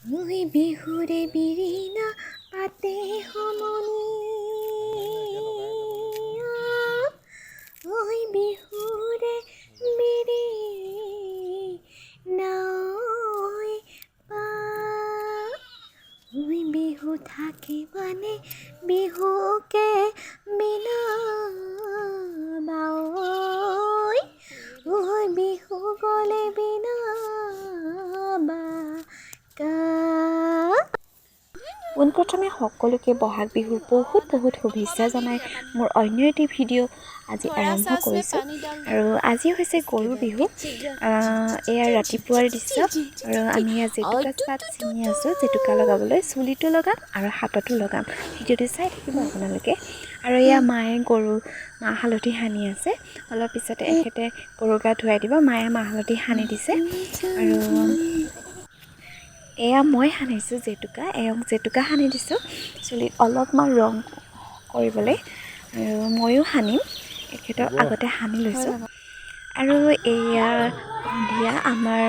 ঐ বিহুৰে বিৰিণা পাতে সমনীয়া, ঐ বিহুৰে বিৰিণা ঐ পা, ঐ বিহু থাকে মানে বিহুকে বিনাবা ঐ, ঐ বিহু গ'লে বিনাবা কা। পোনপ্ৰথমে সকলোকে বহাগ বিহুৰ বহুত বহুত শুভেচ্ছা জনাই মোৰ অন্য এটি ভিডিঅ' আজি আৰম্ভ কৰিছোঁ। আৰু আজি হৈছে গৰু বিহু। এয়া ৰাতিপুৱাৰ দৃশ্য আৰু আমি ইয়াত জেতুকা পাত ছিঙি আছোঁ জেতুকা লগাবলৈ। চুলিটো লগাম আৰু হাততো লগাম। ভিডিঅ'টো চাই থাকিব আপোনালোকে। আৰু এয়া মায়ে গৰু মাহ হালধি সানি আছে। অলপ পিছতে এখেতে গৰু গা ধুৱাই দিব। মায়ে মাহ হালধি সানি দিছে আৰু এয়া মই সানিছোঁ জেতুকা। এওঁক জেতুকা সানি দিছোঁ চুলিত অলপমান ৰং কৰিবলৈ আৰু ময়ো সানিম। এখেতক আগতে সানি লৈছোঁ। আৰু এয়া সন্ধিয়া আমাৰ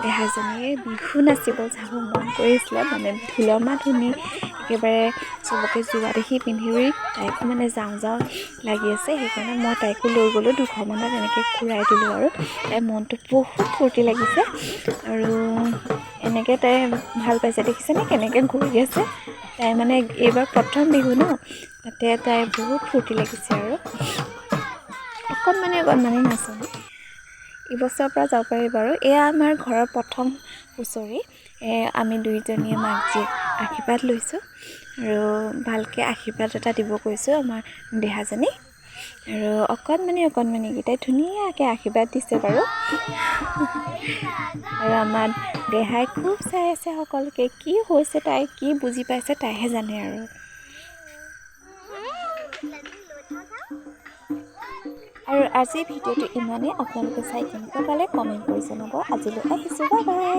দেহাজনীয়ে বিহু নাচিব যাব মন কৰিছিলে, মানে ঢোলৰ মাত শুনি একেবাৰে চবকে যোৱা দেখি পিন্ধি উৰি তাইকো মানে যাওঁ যাওঁ লাগি আছে। সেইকাৰণে মই তাইকো লৈ গ'লোঁ, দুঘৰমানত এনেকৈ ঘূৰাই দিলোঁ আৰু তাইৰ মনটো বহুত ফূৰ্তি লাগিছে আৰু এনেকৈ তাই ভাল পাইছে। দেখিছেনে কেনেকৈ ঘূৰি আছে তাই, মানে এইবাৰ প্ৰথম বিহু ন, তাতে তাই বহুত ফূৰ্তি লাগিছে আৰু অকণমানি অকণমানি নাচনী। ইবছৰৰ পৰা যাব পাৰি বাৰু। এয়া আমাৰ ঘৰৰ প্ৰথম হুঁচৰি। আমি দুইজনীয়ে মাক জীয়েক আশীৰ্বাদ লৈছোঁ আৰু ভালকৈ আশীৰ্বাদ এটা দিব কৈছোঁ আমাৰ দেহাজনীক। আৰু অকণমানি অকণমানিকেইটাই ধুনীয়াকৈ আশীৰ্বাদ দিছে বাৰু। আৰু আমাৰ দেহাই খুব চাই আছে সকলোকে, কি হৈছে তাই কি বুজি পাইছে তাইহে জানে আৰু। আৰু আজিৰ ভিডিঅ'টো ইমানেই। আপোনালোকে চাই কেনেকুৱা পালে কমেণ্ট কৰি জনাব। আজিলৈ আহিছোঁ, বাই বাই।